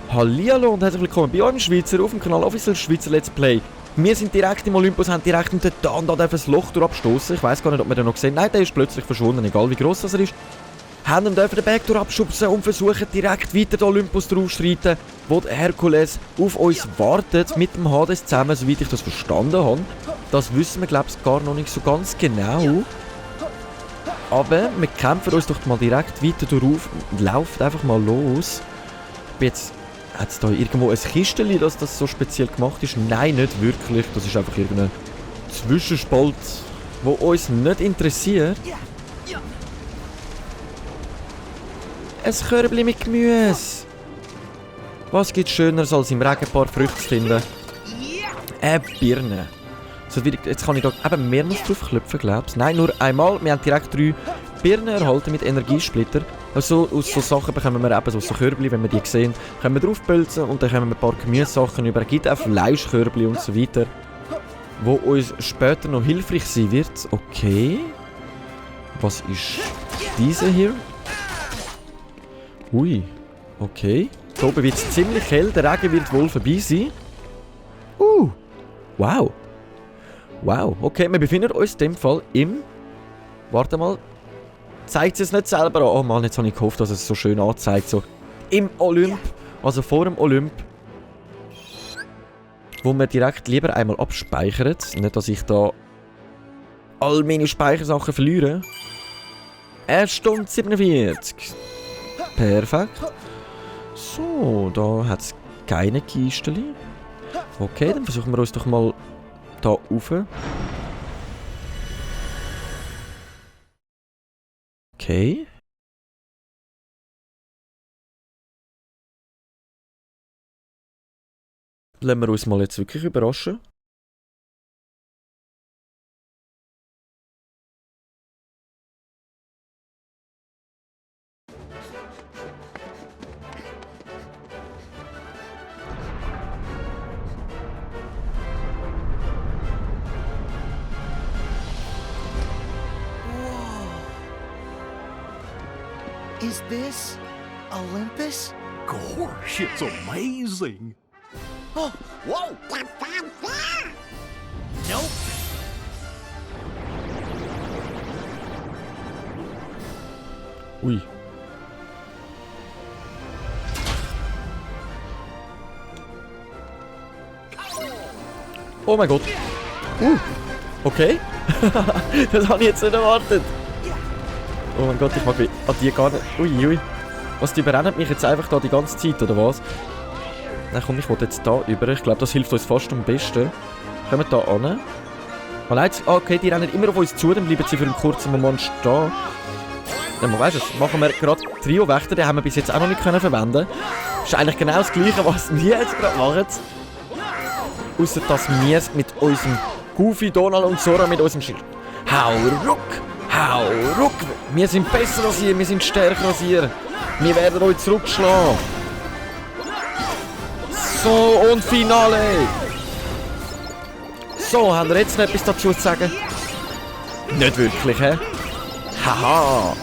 Hallihallo und herzlich willkommen bei eurem Schweizer auf dem Kanal Official Schweizer Let's Play. Wir sind direkt im Olympus, haben direkt unter da und da ein Loch durchabstoßen. Ich weiss gar nicht, ob wir den noch sehen. Nein, der ist plötzlich verschwunden, egal wie gross er ist. Haben ihn den Berg durchabschubsen und versuchen direkt weiter den Olympus draufzuschreiten, wo der Herkules auf uns wartet, mit dem Hades zusammen, soweit ich das verstanden habe. Das wissen wir, glaube ich, gar noch nicht so ganz genau. Aber wir kämpfen uns doch mal direkt weiter drauf und laufen einfach mal los. Ich bin jetzt... Hat es da irgendwo ein Kistchen, dass das so speziell gemacht ist? Nein, nicht wirklich. Das ist einfach irgendein Zwischenspalt, der uns nicht interessiert. Ein Körbchen mit Gemüse. Was gibt Schöneres, als im Regen ein paar Früchte zu finden? Eine Birne. So, jetzt kann ich da eben mehrmals drauf klopfen, glaube ich. Nein, nur einmal. Wir haben direkt 3 Birnen erhalten mit Energiesplitter. Also aus so Sachen bekommen wir eben so Körbchen, wenn wir die sehen, können wir draufpölzen und dann kommen wir ein paar Gemüsesachen über. Es gibt auch Fleischkörbchen und so weiter, wo uns später noch hilfreich sein wird. Okay. Was ist diese hier? Ui. Okay. Hier oben wird es ziemlich hell, der Regen wird wohl vorbei sein. Wow. Wow. Okay, wir befinden uns in dem Fall im... Warte mal. Zeigt es nicht selber an. Oh Mann, jetzt habe ich gehofft, dass es so schön anzeigt. So im Olymp, also vor dem Olymp. Wo man direkt lieber einmal abspeichert. Nicht, dass ich da all meine Speichersachen verliere. 1 Stunde 47. Perfekt. So, da hat es keine Kisten. Okay, dann versuchen wir uns doch mal da rauf. Okay. Lassen wir uns mal jetzt wirklich überraschen. Is this Olympus? Gosh, it's amazing. Oh, whoa! Nope. Ui. Oh mein Gott. Okay. Das habe ich jetzt nicht erwartet. Oh mein Gott, ich mag an die gar nicht... Ui. Was, die überrennen mich jetzt einfach da die ganze Zeit, oder was? Nein, komm, ich will jetzt da über. Ich glaube, das hilft uns fast am besten. Kommen wir da an. Oh nein, okay, die rennen immer auf uns zu, dann bleiben sie für einen kurzen Moment stehen. Ja, man weiss es, machen wir gerade Trio-Wächter, den haben wir bis jetzt auch noch nicht verwenden können. Ist eigentlich genau das Gleiche, was wir jetzt gerade machen. Ausser, dass wir es mit unserem Goofy, Donald und Sora mit unserem Schild. Hau ruck! Wir sind besser als ihr, wir sind stärker als ihr. Wir werden euch zurückschlagen. So, und Finale! So, haben wir jetzt noch etwas dazu zu sagen? Nicht wirklich, hä? Haha!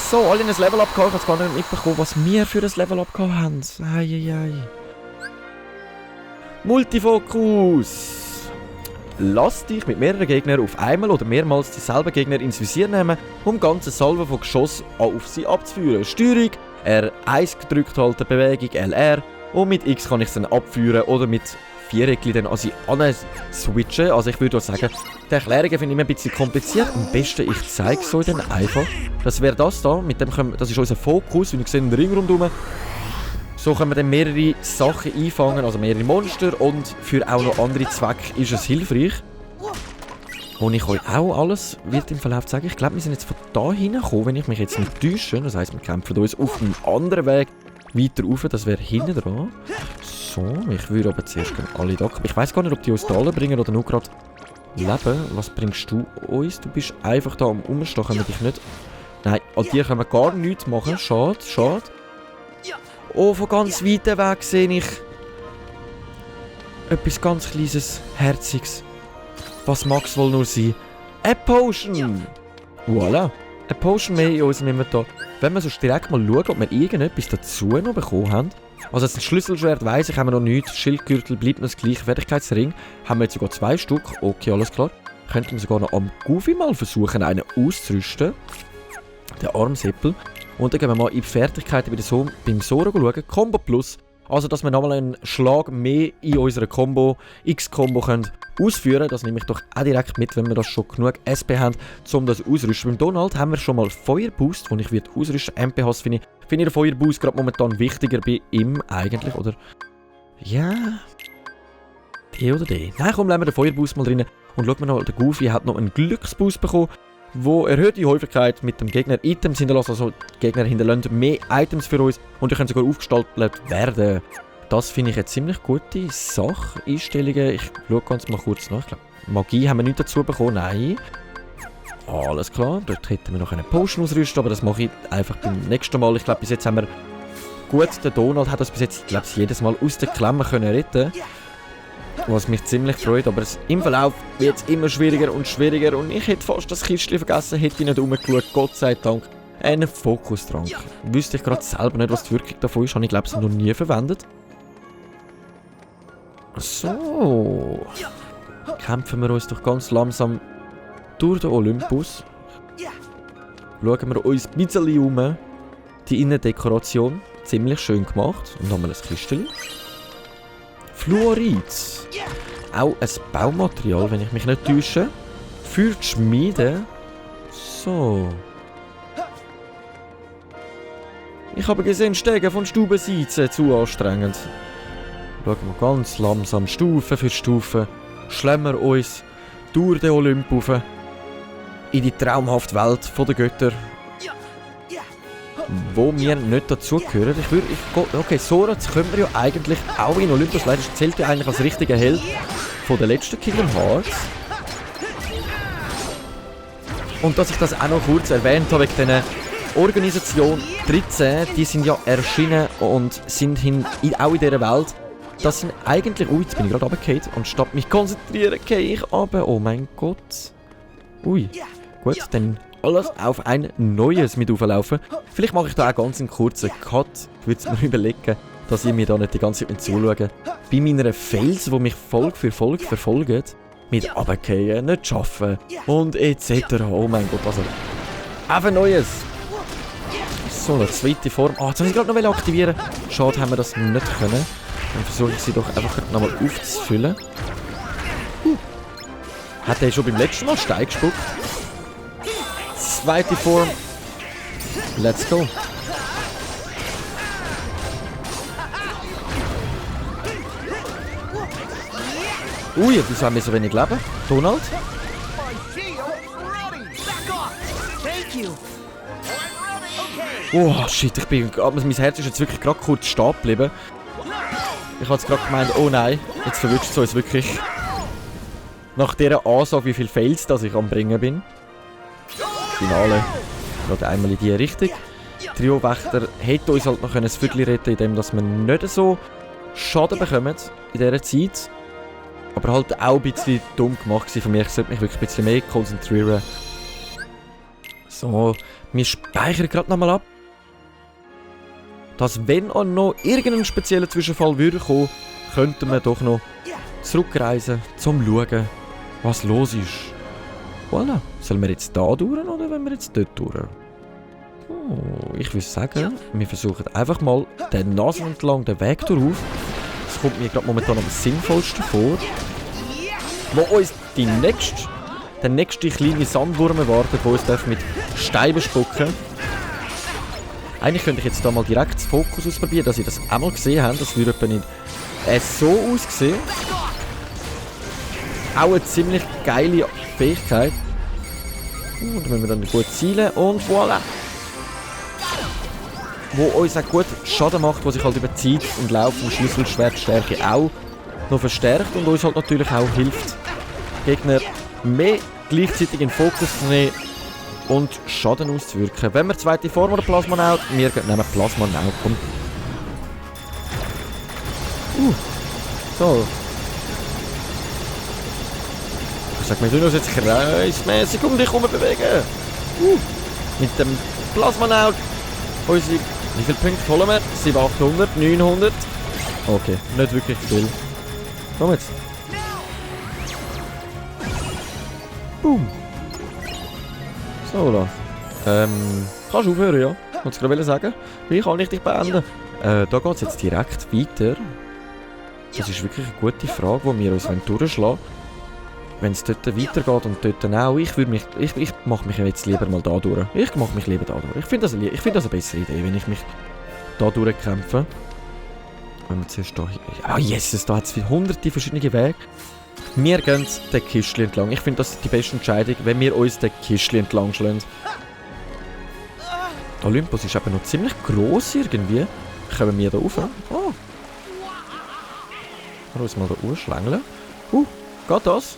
So, alle in ein Level-Up gehabt. Ich habe gar nicht mitbekommen, was wir für ein Level-Up gehabt haben. Eieiei. Multifokus! Lass dich mit mehreren Gegnern auf einmal oder mehrmals dieselben Gegner ins Visier nehmen, um ganze Salven von Geschoss auf sie abzuführen. Steuerung, R1 gedrückt halten, Bewegung, LR und mit X kann ich es dann abführen oder mit Viereckli dann an sie switchen. Also ich würde auch sagen, die Erklärungen finde ich immer ein bisschen kompliziert. Am besten ich zeige es euch dann einfach. Das wäre das da, mit dem können, das ist unser Fokus, wie ihr seht, einen Ring rundherum. So können wir dann mehrere Sachen einfangen, also mehrere Monster und für auch noch andere Zwecke ist es hilfreich. Und ich euch auch alles wird im Verlauf sagen. Ich glaube, wir sind jetzt von da hingekommen, wenn ich mich jetzt nicht täusche. Das heisst, wir kämpfen uns auf einem anderen Weg weiter rauf. Das wäre hinten dran. So, ich würde aber zuerst gerne alle da. Ich weiss gar nicht, ob die uns da alle bringen oder nur gerade leben. Was bringst du uns? Du bist einfach da am Umstehen, können wir dich nicht... Nein, an dir können wir gar nichts machen. Schade, schade. Oh, von ganz weit weg sehe ich etwas ganz Kleines, Herziges. Was mag es wohl nur sein? Eine Potion! Voilà. Eine Potion mehr in unserem Inventar. Wenn wir sonst direkt mal schauen, ob wir irgendetwas dazu noch bekommen haben. Also das Schlüsselschwert weiss ich, haben wir noch nichts. Schildgürtel bleibt noch das gleiche. Fertigkeitsring haben wir jetzt sogar 2 Stück. Okay, alles klar. Könnten wir sogar noch am Goofy mal versuchen, einen auszurüsten. Den Armsäppel. Und dann gehen wir mal in die Fertigkeiten beim Sora schauen. Combo Plus. Also, dass wir nochmal einen Schlag mehr in unserer Combo, X-Combo ausführen können. Das nehme ich doch auch direkt mit, wenn wir das schon genug SP haben, um das auszurüsten. Beim Donald haben wir schon mal Feuerboost, den ich ausrüsten werde. MP-Hass finde ich den Feuerboost gerade momentan wichtiger bei ihm eigentlich, oder? Ja. D oder D? Nein, komm, lassen wir den Feuerboost mal drin. Und schauen wir noch, der Goofy hat noch einen Glücksboost bekommen, wo erhöht die Häufigkeit mit dem Gegner Items hinterlässt. Also die Gegner hinterlassen mehr Items für uns und die können sogar aufgestaltet werden. Das finde ich eine ziemlich gute Sache. Einstellungen, ich schaue ganz mal kurz nach. Ich glaube, Magie haben wir nicht dazu bekommen, nein. Alles klar, dort hätten wir noch eine Potion ausrüsten, aber das mache ich einfach beim nächsten Mal. Ich glaube, bis jetzt haben wir gut, der Donald hat uns bis jetzt, ich glaube, jedes Mal aus der Klemme können retten. Was mich ziemlich freut, aber im Verlauf wird es immer schwieriger und schwieriger und ich hätte fast das Kistchen vergessen, hätte ich nicht rumgeschaut, Gott sei Dank. Einen Fokustrank. Wüsste ich gerade selber nicht, was die Wirkung davon ist, habe ich glaube ich noch nie verwendet. So. Kämpfen wir uns doch ganz langsam durch den Olympus. Schauen wir uns ein bisschen um. Die Innendekoration, ziemlich schön gemacht. Und haben wir ein Kistchen. Fluorid. Auch ein Baumaterial, wenn ich mich nicht täusche. Für die Schmiede. So. Ich habe gesehen, Stege von Stubenseite zu anstrengend. Schauen wir ganz langsam, Stufe für Stufe, schlemmen wir uns durch den Olymp rauf, in die traumhafte Welt der Götter, wo wir nicht dazugehören. Okay, Sora können wir ja eigentlich auch in Olympus, leider zählt ja eigentlich als richtiger Held von der letzten Kingdom Hearts. Und dass ich das auch noch kurz erwähnt habe, wegen dieser Organisation 13, die sind ja erschienen und sind auch in dieser Welt. Das sind eigentlich... Ui, jetzt bin ich gerade runtergefallen. Und statt mich konzentrieren, gehe ich runter. Oh mein Gott. Ui. Gut, dann alles auf ein Neues mit auflaufen. Vielleicht mache ich da auch ganz einen kurzen Cut. Ich würde es mir überlegen, dass ihr mir da nicht die ganze Zeit zuschaut. Bei meiner Fails, die mich Folge für Folge verfolgen. Mit runtergehen, nicht schaffen und etc. Oh mein Gott, also... Auf ein Neues. So, eine zweite Form. Ah, jetzt muss ich gerade noch aktivieren. Schade, haben wir das nicht können. Dann versuche ich sie doch einfach nochmal aufzufüllen. Hat er schon beim letzten Mal Stein gespuckt? Zweite Form. Let's go. Ui, wieso haben wir so wenig Leben? Donald? Oh shit, mein Herz ist jetzt wirklich gerade kurz stehen geblieben. Ich habe jetzt gerade gemeint, oh nein, jetzt verwünscht es uns wirklich. Nach dieser Ansage, wie viele Fails dass ich am Bringen bin. Finale. Gerade einmal in die Richtung. Trio-Wächter hätte uns halt noch ein Viertel retten, indem wir nicht so Schaden bekommen in dieser Zeit. Aber halt auch ein bisschen dumm gemacht von mir. Ich sollte mich wirklich ein bisschen mehr konzentrieren. So, wir speichern gerade nochmal ab. Dass, wenn auch noch irgendein spezieller Zwischenfall würde kommen, könnten wir doch noch zurückreisen, zum schauen, was los ist. Voilà. Sollen wir jetzt da durch oder wollen wir jetzt dort durch? Oh, ich würde sagen, wir versuchen einfach mal den Nase entlang den Weg durch. Das kommt mir gerade momentan am sinnvollsten vor. Wo uns der nächste kleine Sandwurm erwartet, der uns mit Steinen spucken. Eigentlich könnte ich jetzt da mal direkt das Fokus ausprobieren, dass ihr das einmal gesehen habt. Das würde etwa nicht so aussehen. Auch eine ziemlich geile Fähigkeit. Da müssen wir dann gut zielen und voilà. Wo uns auch gut Schaden macht, wo sich halt über Zeit und Lauf und Schlüsselschwertstärke auch noch verstärkt und uns halt natürlich auch hilft, Gegner mehr gleichzeitig in den Fokus zu nehmen und Schaden auszuwirken. Wenn wir zweite Form oder Plasma Now, wir nehmen Plasma Now. Komm. So. Ich sag, wir tun uns jetzt kreismäßig um dich herum bewegen. Mit dem Plasmanaut. Wie viele Punkte holen wir? 700, 800, 900. Okay, nicht wirklich viel. Komm jetzt. Boom. So, da. Kannst du aufhören, ja? Wolltest du gerade sagen? Wie kann ich dich beenden? Da geht es jetzt direkt weiter. Das ist wirklich eine gute Frage, die wir uns durchschlagen wollen. Wenn es dort weitergeht und dort auch, ich mache mich jetzt lieber mal da durch. Ich mache mich lieber da durch. Ich finde das eine bessere Idee, wenn ich mich da durchkämpfe. Wenn wir zuerst da... Ah, Jesus, da hat es hunderte verschiedene Wege. Wir gehen den Kistchen entlang. Ich finde, das ist die beste Entscheidung, wenn wir uns den Kistchen entlang schlagen. Olympus ist aber noch ziemlich gross irgendwie. Kommen wir da rauf? Oh. Wir uns mal da urschlängeln. Geht das?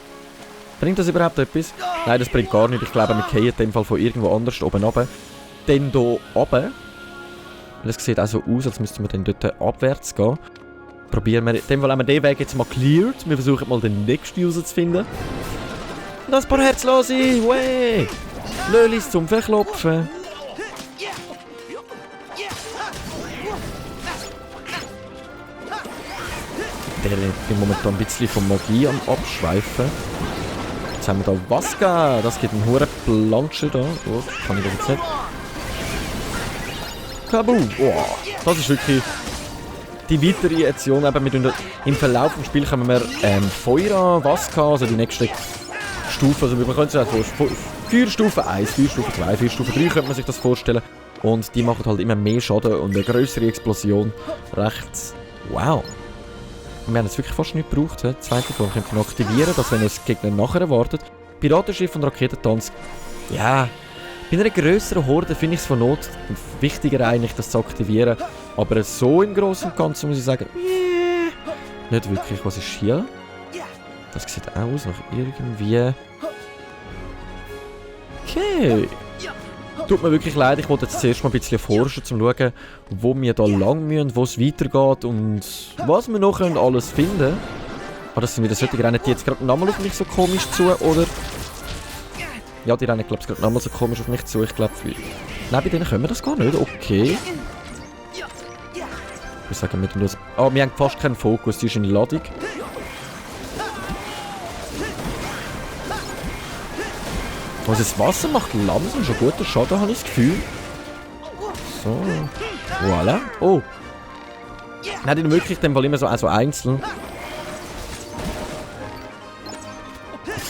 Bringt das überhaupt etwas? Nein, das bringt gar nichts. Ich glaube, wir fallen in dem Fall von irgendwo anders oben runter. Dann hier runter. Es sieht auch so aus, als müssten wir dann dort abwärts gehen. Probieren wir. In dem Fall haben wir den Weg jetzt mal cleared. Wir versuchen mal den nächsten rauszufinden. Und ein paar Herzlose! Wey! Lölis zum Verklopfen. Der ist momentan ein bisschen von Magie am Abschweifen. Jetzt haben wir da Vasca. Das gibt einen hohen Plansche da. Oh, kann ich das jetzt nicht. Kaboom! Oh, das ist wirklich die weitere Aktion. Im Verlauf des Spiels kommen wir Feuer, Vasca, also die nächste Stufe. Also man könnte sich das vorstellen. Feuerstufe 1, Feuerstufe 2, Feuerstufe 3 könnte man sich das vorstellen. Und die machen halt immer mehr Schaden und eine größere Explosion. Recht. Wow! Wir haben jetzt wirklich fast nicht gebraucht. Die zweite Form könnte man aktivieren, dass wenn uns Gegner nachher erwartet. Piratenschiff und Raketentanz. Ja, bei einer grösseren Horde finde ich es von Not wichtiger eigentlich, das zu aktivieren. Aber so im Großen und Ganzen muss ich sagen, nicht wirklich. Was ist hier? Das sieht auch aus nach irgendwie... Okay. Tut mir wirklich leid, ich wollte jetzt zuerst mal ein bisschen forschen, um zu schauen, wo wir da lang müssen, wo es weitergeht und was wir noch alles finden können. Aber das sind wieder solche, rennen die jetzt gerade nochmal auf mich so komisch zu, oder? Ja, die rennen, glaube ich, gerade nochmal so komisch auf mich zu, ich glaube... Nein, bei denen können wir das gar nicht, okay. Ich sagen, wir das... Ah, wir haben fast keinen Fokus, die ist in Ladung. Also das Wasser macht langsam schon guten Schaden, habe ich das Gefühl. So. Voilà. Oh. Nein, die wirklich in dem Fall immer so einzeln.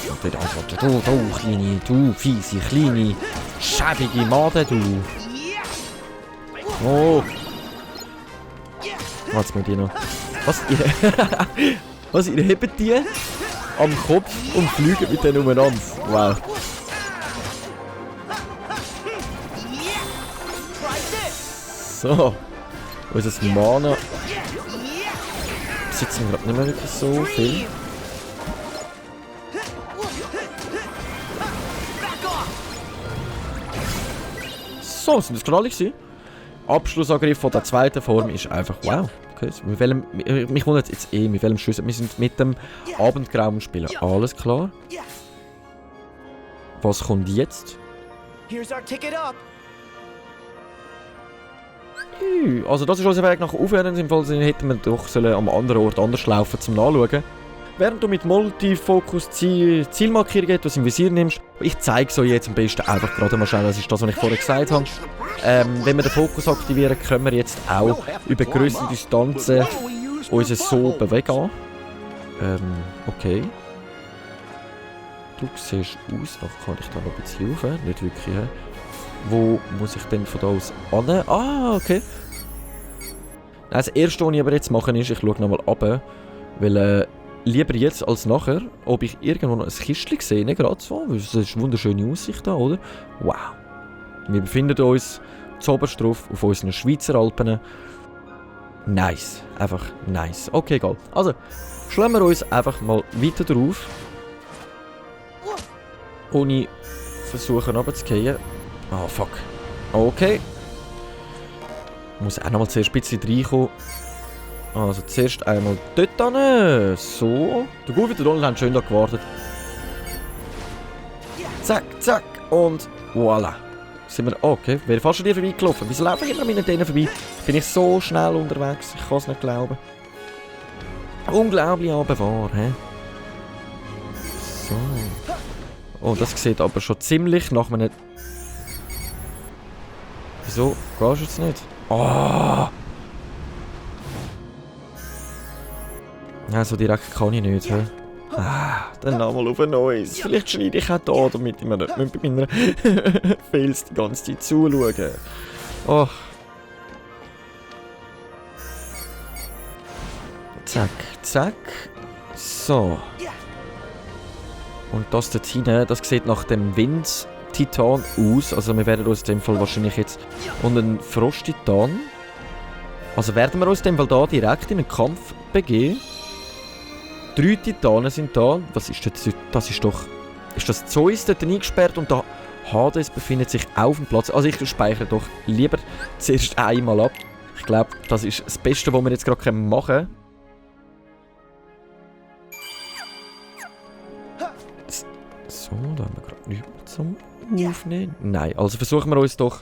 Und dort antwortet. Du, kleine, du, fiese, kleine, schäbige Made, du. Oh. Was mit dir noch? Was? Was? Ihr hebt die am Kopf und fliegen mit denen umeinander. Wow. So, unser Mana besitzen wir gerade nicht mehr wirklich so viel. So, sind das gerade alle gewesen? Abschlussangriff von der zweiten Form ist einfach wow. Okay, mich wundert jetzt mit welchem Schuss. Wir sind mit dem Abendgrauen spielen. Alles klar. Was kommt jetzt? Here's our ticket up. Also das ist unser Weg nach Aufwärts. Im Fall hätten wir doch am anderen Ort anders laufen zum Nachschauen. Während du mit Multifokus Zielmarkierung etwas im Visier nimmst, ich zeige so jetzt am besten einfach gerade mal schnell, das ist das, was ich vorher gesagt habe. Wenn wir den Fokus aktivieren, können wir jetzt auch über größere Distanzen uns so bewegen. Okay. Du siehst aus, noch kann ich da noch ein bisschen rauf, nicht wirklich. Wo muss ich denn von da aus an? Ah, okay. Das erste, was ich aber jetzt mache, ist, ich schaue nochmal runter. Weil, lieber jetzt als nachher, ob ich irgendwo noch ein Kistchen sehe, gerade so. Das ist eine wunderschöne Aussicht da, oder? Wow. Wir befinden uns zuoberst drauf auf unseren Schweizer Alpen. Nice. Einfach nice. Okay, egal. Also, schlagen wir uns einfach mal weiter drauf. Ohne versuchen runterzugehen. Ah, fuck. Okay. Ich muss auch noch mal zuerst ein bisschen reinkommen. Also zuerst einmal dort hin. So. Der Goofy und der Donald haben schön da gewartet. Zack, zack. Und voilà. Sind wir... Oh, okay, wäre fast schon dir vorbeigelaufen. Wieso laufe ich immer mit denen vorbei? Bin ich so schnell unterwegs? Ich kann es nicht glauben. Unglaublich aber wahr, hä? So. Oh, das sieht aber schon ziemlich nach einem... Wieso gehst du jetzt nicht? Oh! Ja, so direkt kann ich nicht, hä? Ah, dann nochmal auf ein neues. Vielleicht schneide ich auch da, damit ich mir nicht bei meiner Fails die ganze Zeit zuschauen. Oh. Zack, zack. So. Und das dort hinten, das sieht nach dem Wind-Titan aus. Also wir werden uns in dem Fall wahrscheinlich jetzt... Und ein Frost-Titan. Also werden wir uns in dem Fall da direkt in einen Kampf begeben. 3 Titanen sind da. Was ist das? Das ist doch... Ist das Zeus dort eingesperrt und da Hades befindet sich auf dem Platz. Also ich speichere doch lieber zuerst einmal ab. Ich glaube, das ist das Beste, was wir jetzt gerade machen können. So, da haben wir gerade nichts zum Aufnehmen. Nein, also versuchen wir uns doch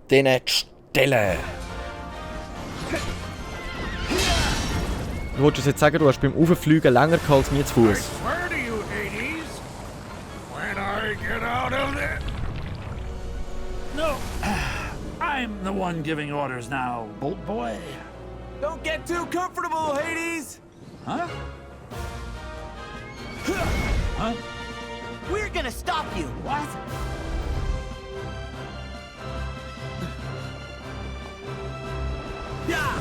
denen zu stellen. Du wolltest jetzt sagen, du hast beim Auffliegen länger gehalten als mir zu Fuß. Where do you, Hades? When I get out of there. No, I'm the one giving orders now, Bolt Boy. Don't get too comfortable, Hades! Huh? Huh? We're gonna stop you! What? Yeah!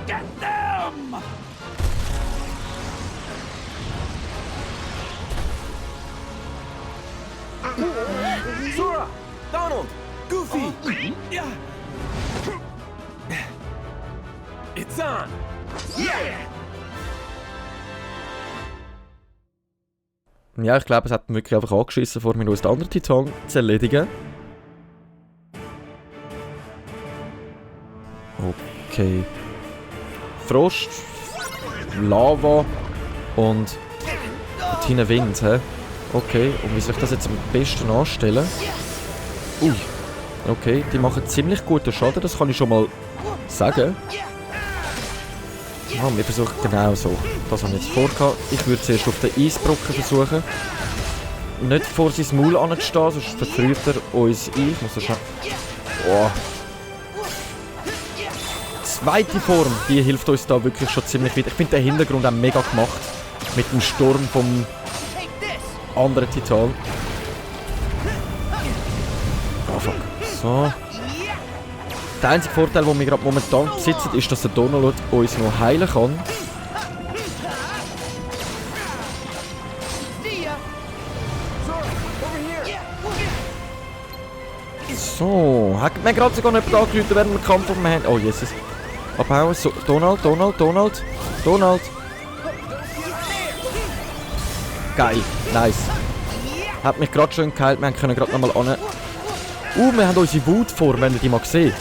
Get them! Sora! Donald! Goofy! Yeah! It's on! Ja, ich glaube, es hat ihn wirklich einfach angeschissen, vor mir uns den anderen Titan zu erledigen. Okay. Frost, Lava und Tina Wind, hä? Okay, und wie soll ich das jetzt am besten anstellen? Ui. Okay, die machen ziemlich guten Schaden, das kann ich schon mal sagen. Ah, wir versuchen genau so. Das habe ich jetzt vorgehabt. Ich würde zuerst auf den Eisbrocken versuchen. Nicht vor sein Maul anzustehen, sonst verfrüht er uns ein. Ich muss das schnell... Oh. Zweite Form, die hilft uns da wirklich schon ziemlich weit. Ich finde den Hintergrund auch mega gemacht. Mit dem Sturm vom anderen Titan. Oh fuck. So. Der einzige Vorteil, den wir gerade momentan besitzen, ist, dass der Donald uns noch heilen kann. So, hat mir gerade sogar nicht angerufen, während wir Kampf auf dem Hand. Oh Jesus. Abhauen. So, Donald. Geil, nice. Hat mich gerade schon geheilt, wir können gerade nochmal an. Wir haben unsere Wutform, wenn ihr die mal seht.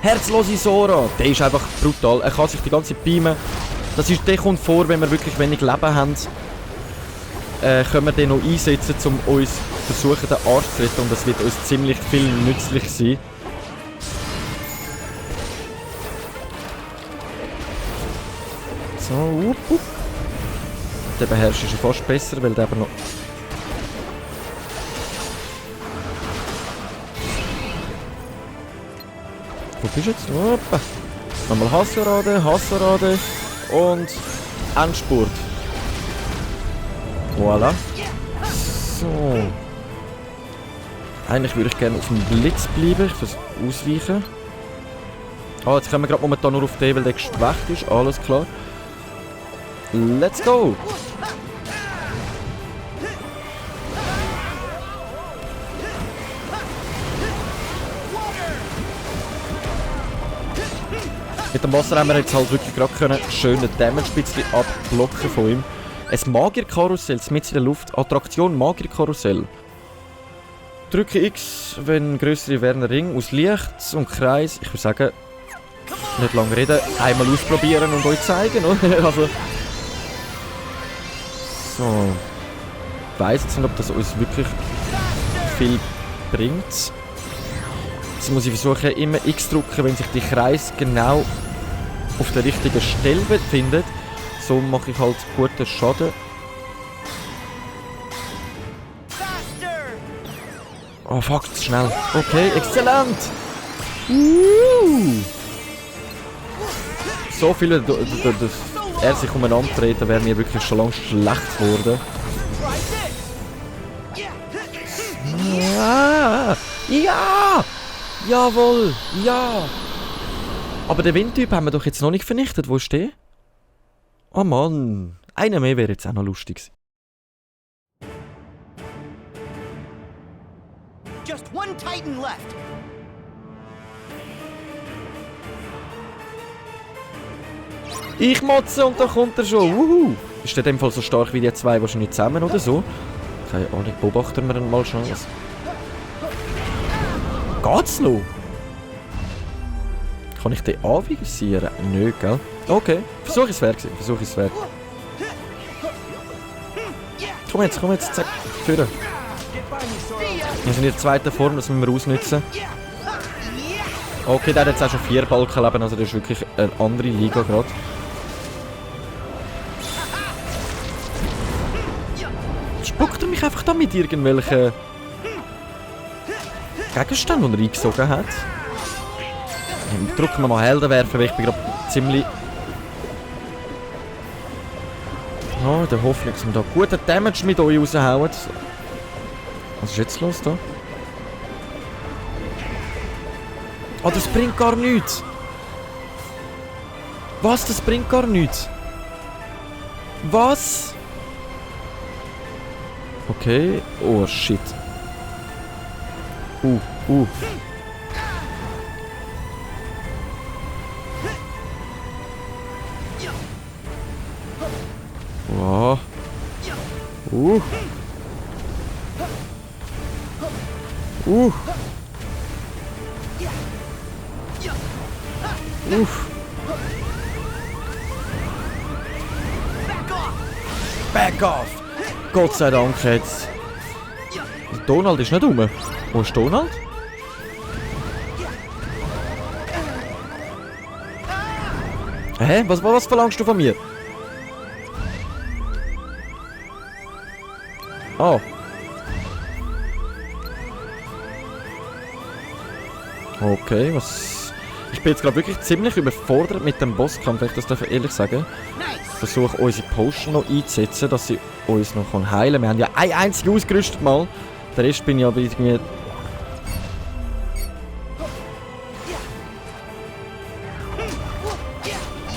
Herzlose Sora, der ist einfach brutal. Er kann sich die ganze Zeit beamen. Der kommt vor, wenn wir wirklich wenig Leben haben. Können wir den noch einsetzen, um uns versuchen, den Arsch zu retten. Und das wird uns ziemlich viel nützlich sein. So, Der beherrscht ist fast besser, weil der aber noch... Wo bist du jetzt? Opa. Nochmal Hasserade und Endspurt. Voilà. So. Eigentlich würde ich gerne auf dem Blitz bleiben. Ich versuche ausweichen. Ah, jetzt kommen wir gerade momentan nur auf den, weil der geschwächt ist. Alles klar. Let's go! Mit dem Wasser haben wir jetzt halt wirklich gerade können schönen Damage ein bisschen abblocken von ihm. Ein Magierkarussell mitten in der Luft. Attraktion Magierkarussell. Drücke X, wenn größere werden Ring aus Licht und Kreis. Ich würde sagen, nicht lange reden, einmal ausprobieren und euch zeigen, oder? Also. So. Ich weiss jetzt nicht, ob das uns wirklich viel bringt. Jetzt muss ich versuchen, immer X drücken, wenn sich die Kreis genau auf der richtigen Stelle befindet. So mache ich halt guten Schaden. Oh fuck, zu schnell. Okay, exzellent! So viele, dass er sich umeinander dreht, da wäre mir wirklich schon lange schlecht geworden. Ja! Ja! Jawohl! Ja! Aber den Windtyp haben wir doch jetzt noch nicht vernichtet. Wo ist der? Oh Mann! Einer mehr wäre jetzt auch noch lustig gewesen. Just one Titan left. Ich motze und da kommt er schon. Wuhu! Ist der in dem Fall so stark wie die zwei wahrscheinlich zusammen oder so? Keine Ahnung, beobachten wir ihn mal schnell. Geht's noch? Kann ich den anvisieren? Nö, gell? Okay, versuch es wert. Versuch es wert. Komm jetzt, zack, führen. Wir sind in der zweiten Form, das müssen wir ausnutzen. Okay, der hat jetzt auch schon 4 Balkenleben, also das ist wirklich eine andere Liga gerade. Spuckt er mich einfach da mit irgendwelchen Gegenständen, die er eingesogen hat? Drücken wir mal Helden werfen, weil ich bin gerade ziemlich... Oh, in der Hoffnung, dass wir da guten Damage mit euch raushauen. Was ist jetzt los da? Oh, das bringt gar nichts! Was? Das bringt gar nichts? Was? Okay. Oh, shit. Wow. Back off! Gott sei Dank jetzt. Donald ist nicht rum. Wo ist Donald? Hä? Was verlangst du von mir? Oh. Okay, was... Ich bin jetzt gerade wirklich ziemlich überfordert mit dem Bosskampf, wenn ich das darf ehrlich sagen. Ich versuche unsere Potion noch einzusetzen, dass sie uns noch heilen kann. Wir haben ja eine einzige ausgerüstet mal. Der Rest bin ich aber irgendwie...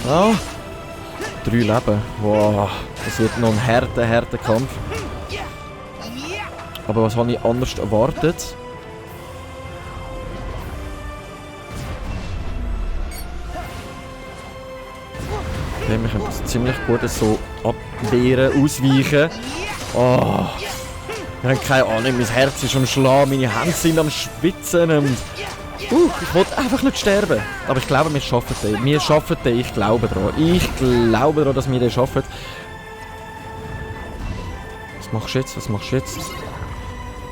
Ah, 3 Leben. Wow, das wird noch ein harter Kampf. Aber was habe ich anders erwartet? Okay, wir können das ziemlich gut so abwehren, ausweichen. Oh, wir haben keine Ahnung, mein Herz ist am Schlagen, meine Hände sind am Schwitzen und... ich wollte einfach nicht sterben. Aber ich glaube, wir schaffen den. Wir schaffen den, ich glaube daran. Ich glaube daran, dass wir den schaffen. Was machst du jetzt? Was machst du jetzt?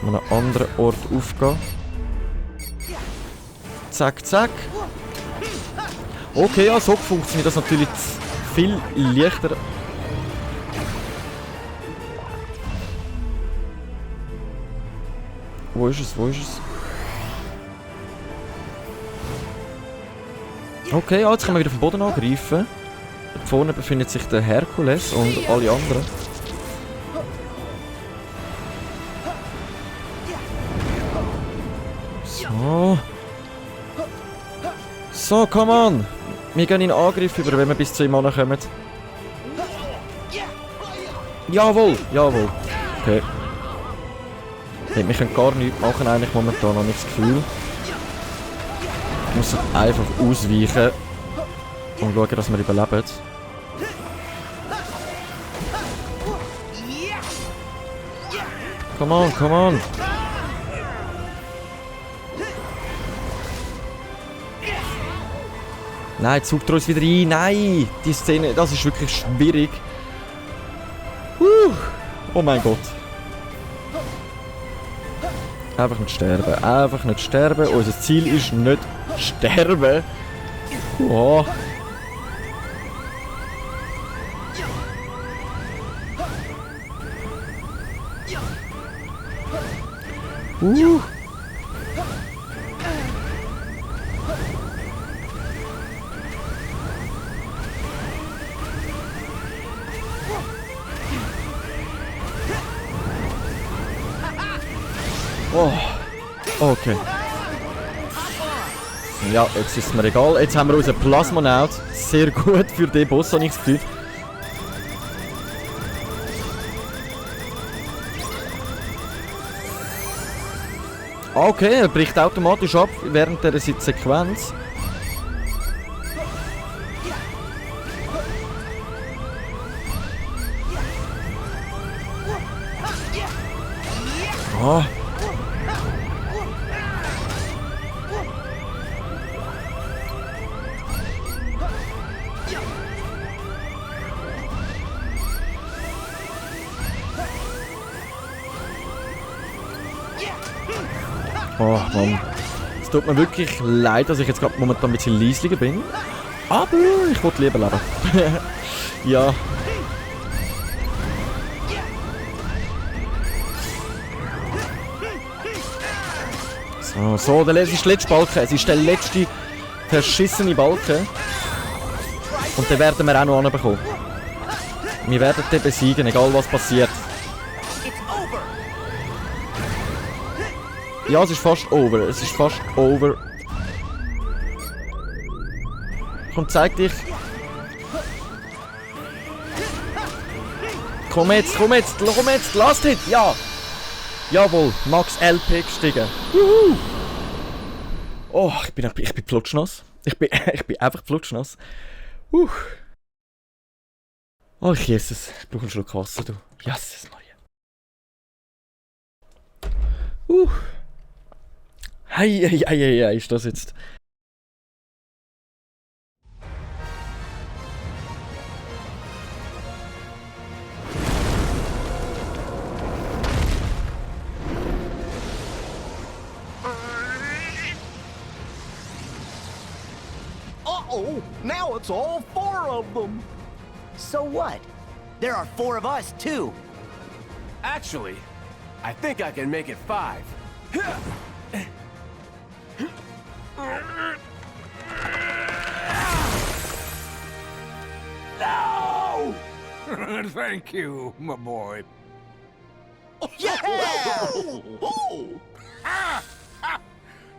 An einem anderen Ort aufgehen. Zack, zack. Okay, ja, so funktioniert das natürlich viel leichter. Wo ist es? Wo ist es? Okay, ja, jetzt können wir wieder vom Boden angreifen. Da vorne befindet sich der Herkules und alle anderen. So. So, come on! Wir gehen in Angriff über, wenn wir bis zu ihm kommen. Jawohl! Jawohl! Okay. Nee, wir können gar nichts machen eigentlich momentan, habe ich das Gefühl. Ich muss einfach ausweichen. Und schauen, dass wir überleben. Come on, come on! Nein, zuckt er uns wieder ein. Nein! Die Szene, das ist wirklich schwierig. Oh mein Gott. Einfach nicht sterben. Einfach nicht sterben. Unser Ziel ist nicht sterben. Oh. Oh, okay. Ja, jetzt ist es mir egal. Jetzt haben wir unseren Plasmonaut. Sehr gut für den Boss, habe ich das Gefühl. Okay, er bricht automatisch ab während der Sequenz. Oh. Oh Mann. Es tut mir wirklich leid, dass ich jetzt gerade momentan ein bisschen leislicher bin. Aber ich wollte lieber leben. Ja. So, das ist der letzte Balken. Es ist der letzte verschissene Balken. Und den werden wir auch noch anbekommen. Wir werden den besiegen, egal was passiert. Ja, es ist fast over. Es ist fast over. Komm, zeig dich. Komm jetzt, komm jetzt, komm jetzt. Last Hit, ja. Jawohl, Max LP gestiegen. Juhu. Oh, ich bin plutschnass. Ich bin einfach plutschnass. Oh, Jesus. Ich brauche einen Schluck Wasser, du. Jesus, Maria. Hey, ist das jetzt... Uh-oh! Now it's all 4 of them! So what? There are 4 of us, too! Actually, I think I can make it 5. No! Thank you, my boy. Yeah!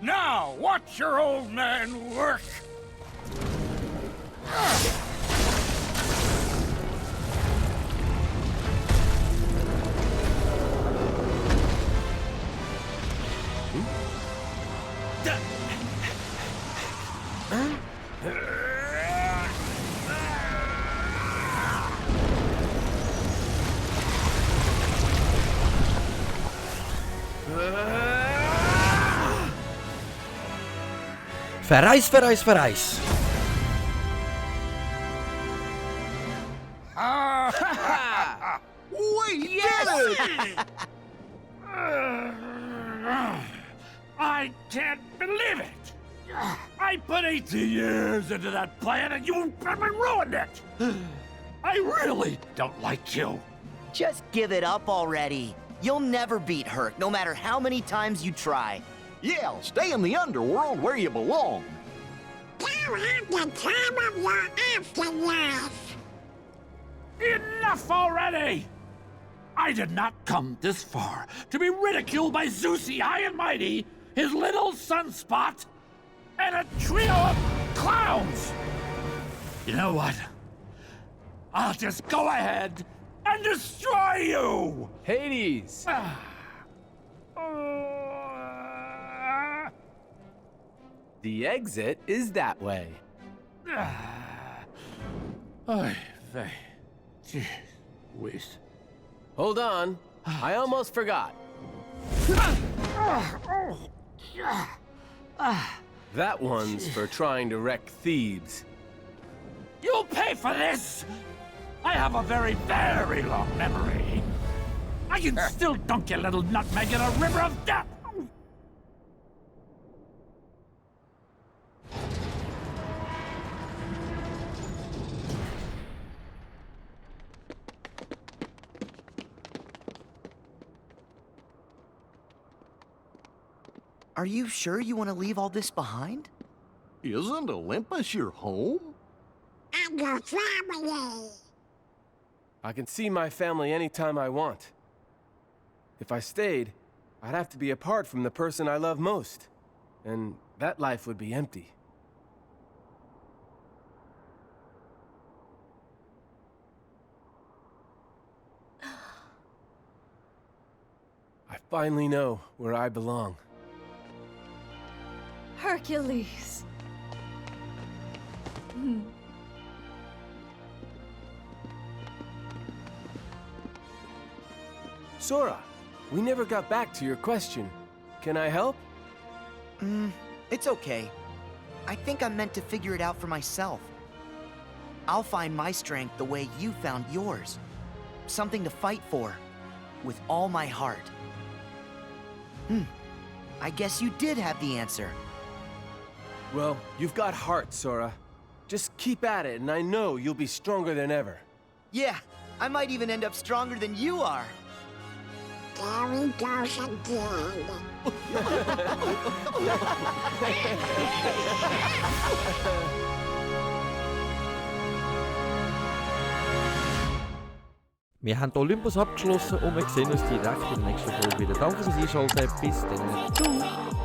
Now, watch your old man work. Verreis, verreis, verreis. We did it! I can't believe it! I put 18 years into that plan and you ruined it! I really don't like you. Just give it up already. You'll never beat Herc, no matter how many times you try. Yeah, stay in the underworld where you belong. You had the time of your afterlife. Enough already! I did not come this far to be ridiculed by Zeusy High and Mighty, his little sunspot, and a trio of clowns! You know what? I'll just go ahead and destroy you! Hades! The exit is that way. Oy vey. Gee whiz. Hold on. I almost forgot. That one's for trying to wreck Thebes. You'll pay for this! I have a very, very long memory. I can still dunk your little nutmeg in a river of death! Are you sure you want to leave all this behind? Isn't Olympus your home? I'm your family. I can see my family anytime I want. If I stayed, I'd have to be apart from the person I love most. And that life would be empty. I finally know where I belong. Hercules. Sora, we never got back to your question. Can I help? It's okay. I think I'm meant to figure it out for myself. I'll find my strength the way you found yours. Something to fight for, with all my heart. I guess you did have the answer. Well, you've got heart, Sora. Just keep at it, and I know you'll be stronger than ever. Yeah, I might even end up stronger than you are. There he goes again. Wir haben den Olympus abgeschlossen und wir sehen uns direkt in der nächsten Folge wieder. Danke fürs Einschalten. Bis dann. Ciao.